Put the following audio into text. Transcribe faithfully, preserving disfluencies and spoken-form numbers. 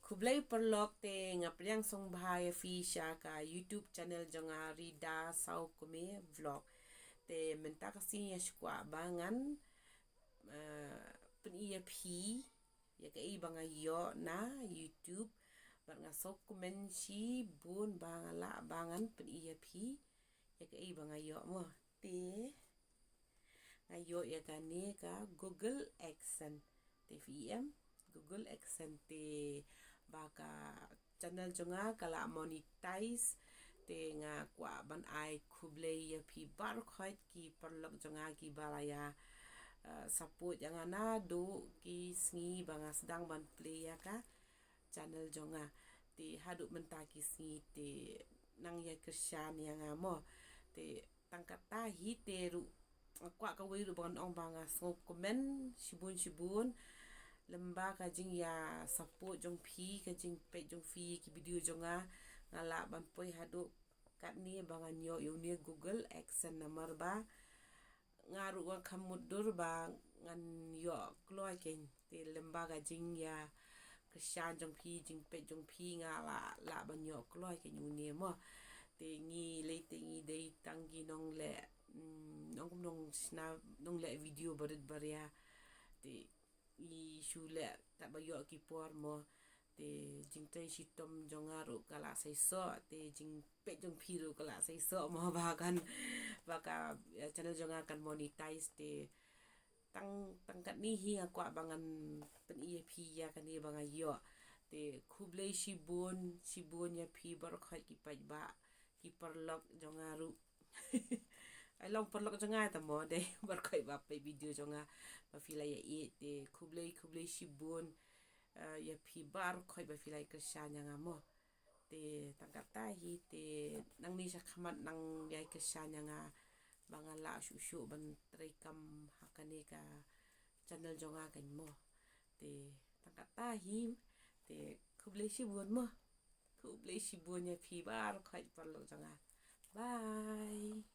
Khublei paralok, te nga pdiang sngewbha ïa phi sha ka YouTube channel jong nga, Rida Sawkmie Vlog. Te mynta ka sngi nga shu kwah ba ngan, eh, pyni ïa phi ïa kaei ba nga ïoh na YouTube. Bad nga sngewkmen shibun ba nga lah ba ngan pyni ïa phi ïa kaei ba nga ïoh mo. Te nga ïoh ïa kane ka Google AdSense. Te phi i em, Google AdSense, te ba ka channel jong nga ka la monetize. Te nga kwah ban ai khublei ïa phi baroh khoit ki paralok jong nga kiba la ïa, eh, support ïa nga naduh ki sngi ba nga sdang ban plie ïa ka channel jong nga. Te haduh mynta ki sngi te nang ïa kyrshan ïa nga mo. Te tang katta hi te ruh nga kwah kawei ruh ba ngan ong ba nga sngewkmen shibun shibun lem bad ka jingïa support jong phi, ka jingpeit jong phi ki video jong nga. Nga lah ban poi haduh katne ba ngan ïoh ïa une Google AdSense namar ba nga ruh nga kham mutdur ba ngan ïoh kloi kein. Te lem bad ka jingïa kyrshan jong phi, jingpeit jong phi nga lah, lah ban ïoh kloi kein une mo. Te ngi lei te ngi dei tang ki nongleh, mm, nong, nong shna, nongleh video barit baria. Te ngi shu leh kat ba ïoh ki por mo. Te jingtrei shitom jong nga ruh ka la seisoh, te jingpeit jong phi ruh ka la seisoh mo ba kan, ba ka, eh, channel jong nga kan monetize. Te tang, tang katne hi nga kwah ba ngan pyni ïa phi ïa kane ba nga ïoh. Te khublei shibun shibun ïa phi baroh khoit ki paidbah, ki paralok jong nga ruh. Ai long paralok jong nga ta mo, dei baroh khoit ba peit video jong nga ba phi la ïa ïeit. Te khublei, khublei shibun, eh, ïa phi baroh khoit ba phi la ïa kyrshan ïa nga mo. Te tang katta hi te nangne sha khmat nang ïa kyrshan ïa nga ba ngan lah shuh shuh ban treikam ha kane ka channel jong nga kein mo. Te tang katta hi te khublei shibun mo. Khublei shibun ïa phi baroh khoit paralok jong nga. Bye.